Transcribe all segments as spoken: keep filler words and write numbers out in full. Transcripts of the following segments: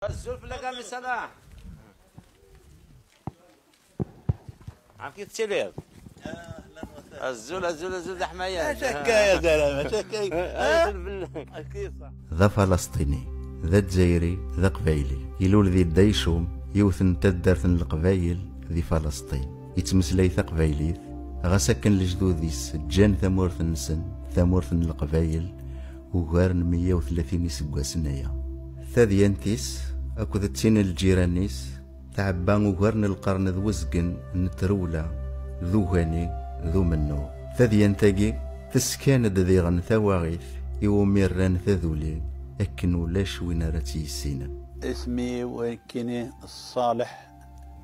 Azul fell-ak a mmi Salaḥ. Ɛamek i tettiliḍ? Azul, azul, azul d aḥmayan. Acu akka ya zalama, acu akka? Azul fell-ak. Akka i ṣṣeḥ. D afalesṭini, d azzayri, d aqbayli. Ilul di Dda Icum, yiwet n taddart n Leqbayel di Falesṭin. Yettmeslay taqbaylit, ɣas akken lejdud-is ǧǧan tamurt-nsen, tamurt n Leqbayel, ugar n meyya u tlatin iseggasen aya. Tadyant-is akked d tin n lǧiran-is tɛebba ugar n lqern d wezgen n trewla, d ugani, d umennuɣ. Tadyant-agi teskan-d diɣen tawaɣit iwumi rran taduli akken ulac win ara tt-yissinen. Isem-iw nekkini Ṣaleḥ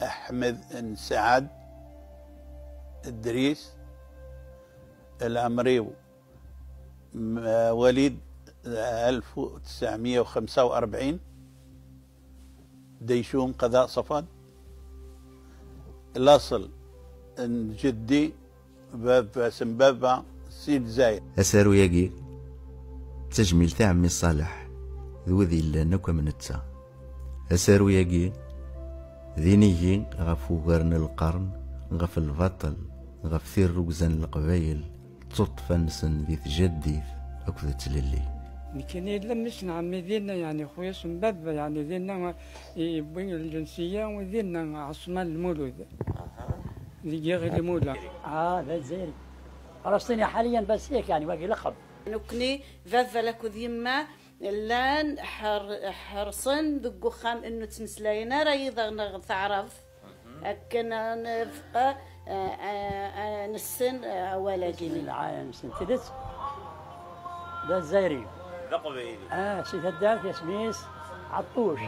Aḥmed n Saɛad Dris, lɛemr-iw مواليد ألف وتسعمية وخمسة وأربعين، ديشوم قضاء صفد. الأصل أن جدي باب سمبابة سي دزاير. Asaru-agi d tajmilt i ɛemmi Ṣaleḥ d wid yellan akk am netta. Asaru-agi d inigi ɣef ugar n lqern, ɣef lbaṭel, ɣef tirrugza n Leqbayel, d tuṭṭfa-nsen di tjaddit akked tlelli. Nekkini yella mmi-s n ɛemmi dinna, yeɛni xuya-s n baba, yeɛni dinna yewwi lǧensiya, dinna Ɛesman Lmulud, deg Yiɣil Imula. آه، ذا الجزائري. فلسطيني حاليا، بس هيك يعني، باقي لقب. Nekkni, baba akked yemma llan ḥer- ḥerṣen deg uxxam, ur ttmeslayen ara yid-neɣ taɛrabt. Akken ad nefq, a- a- a- nessen awal-agi. العالم سنتدت. ذا الجزائري. D aqbayli. آه، سي هداك يا سميس عطوش.